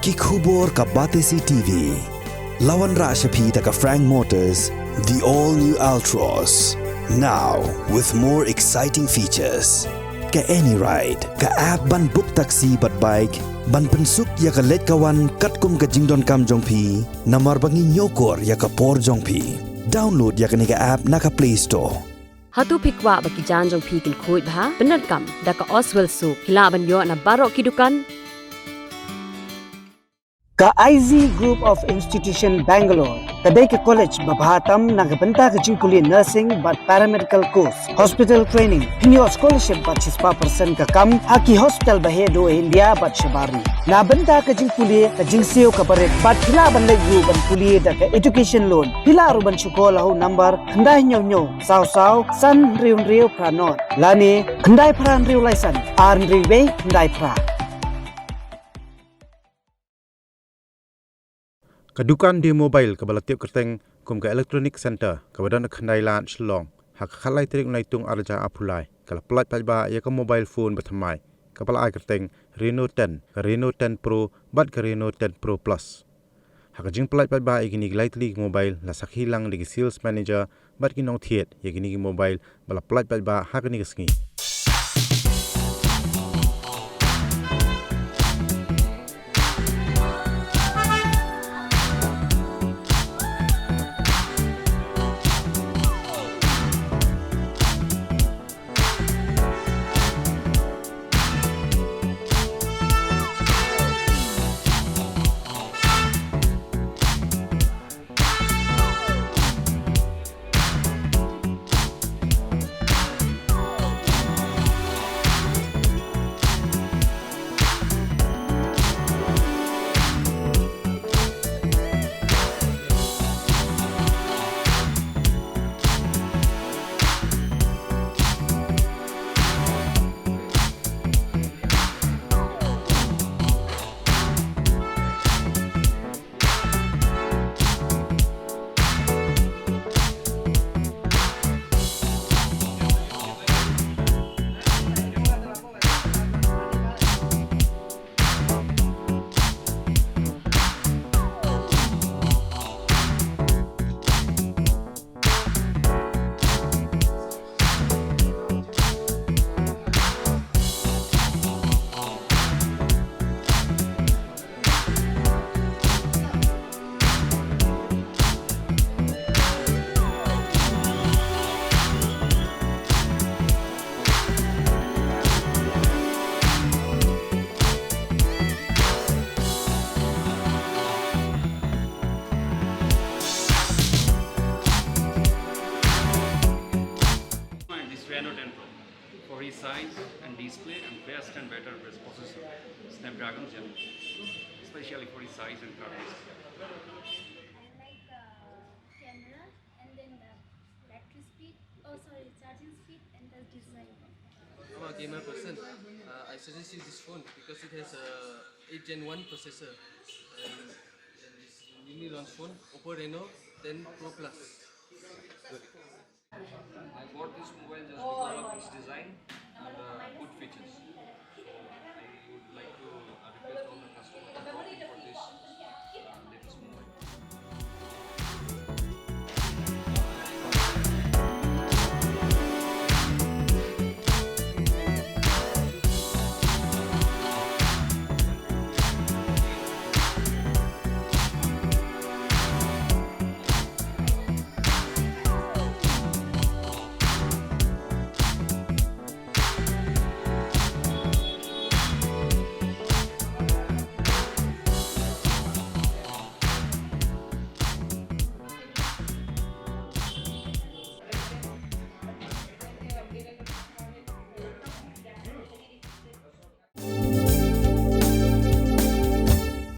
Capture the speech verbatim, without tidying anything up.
Ki khubor ka Batesi T V. La wanrah sha phi da ka Frank Motors, the all new Altroz. Now with more exciting features. Ka AnyRide, ka app ban book taxi bad bike, ban pynsuk ïa ka leit ka wan katkum ka jingdonkam jong phi, namar ba ngi ñiewkor ïa ka por jong phi. Download ïa kane ka app na ka Play Store. Hato phi kwah ba ki jaiñ jong phi kin khuid bha? Pyndonkam da ka Oswell Soap. Phi lah ban ïoh na baroh ki dukan. Ka I Z Group of Institution Bangalore ka dei ka college ba bha tam na ka bynta ka jingpule nursing bad paramedical course, hospital training. Phin ïoh scholarship bad shispah percent ka kam ha ki hospital ba heh duh ha India bad shabar ri. Na bynta ka jingpule, ka jingsiew ka barit bad phi lah ban leit ruh ban pule da ka education loan. Phi lah ruh ban shu call ha u number khyndai hynñiew hynñiew saw saw san hynriew hynriew phra nod lane khyndai phra hynriew lai san ar hynriew wei khyndai phra. Ka dukan D Mobile kaba la tip kyrteng kum ka Electronic Center kaba don ha Khyndai Lad, Shillong, ha ka khatlai tarik u Naitung arhajar arphew lai ka la pyllait paidbah ïa ka mobile phone bathymmai kaba la ai kyrteng Reno ten, ka Reno ten Pro bad ka Reno ten Pro Plus. Ha ka jingpyllait paidbah ïa kine ki lai tylli ki mobile, la sakhi lang da ki sales manager bad ki nongthied ïa kine ki mobile ba la pyllait paidbah ha kane ka sngi. This Reno ten Pro for his size and display and best and better processor, Snapdragon Gen, especially for his size and curved display. I like the camera and then the battery speed, oh sorry, charging speed and the design. I'm a gamer person. Uh, I suggest you this phone because it has a eight Gen one processor and, and this newly launched phone, Oppo Reno ten Pro Plus. I bought this mobile just because of its design and uh, good features.